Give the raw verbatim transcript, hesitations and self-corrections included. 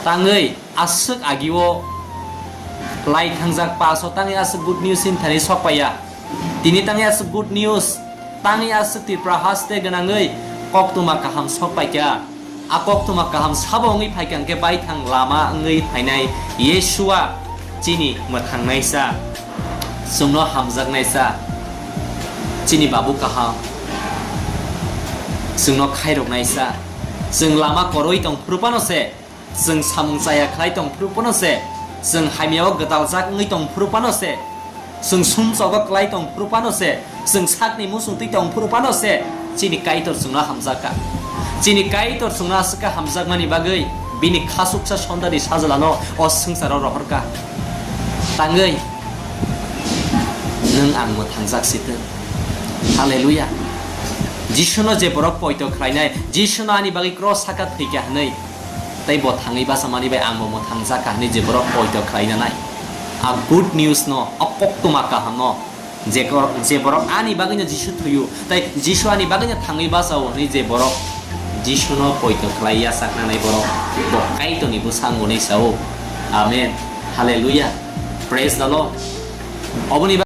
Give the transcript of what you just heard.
Tangwi aswk agio lai thangjak paso tangwi aswk good news hinthani sokpaiya. Tini tangwi aswk good news, tangwi aswk Tripura haste gwnangwi koktwma kaham sokpaikha. A koktwma kaham sabo wngwi phaikha hwnkhe baithang lama wngwi phainai Yeshua chini mwthangnaisa, chwngno hamjaknaisa, chini babu kaham, chwngno khairoknaisa, chwng lama koroi tong phuru phano se, chwng samung chaya khlai tong phuru phano se, chwng hamyao gwdaljak wngwi tong phuru phano se, chwng sumsogo klai tong phuru phano se, chwng sakni muchung twi tong phuru phano se, chini Kaitor chwngno hamjakha. Chini Kaitor chwngno aswk khe hamjakmani bagwi bini khasuksa sondani sajlano o swngcharo rohorkha. Tangwi nwng ang mwthangjak sitwng. Haleluya. Jisuno je borok poito khlainai, Jisuno ani bagwi cross saka thwikha hwnwi, tei bo thangwi bachamani bai angbo mwthangjakha hwnwi je borok poito khlainanai. A good news no, a koktwma kaham no, je kor-, je borok ani bagwino Jisu thwiyo, tei Jisu ani bagwino thangwi bachao hwnwi je borok Jisuno poito khlai yachaknanai borok bo Kaitorni bwskango hwnwi sao. Amen. Haleluya. Praise the Lord. Oboni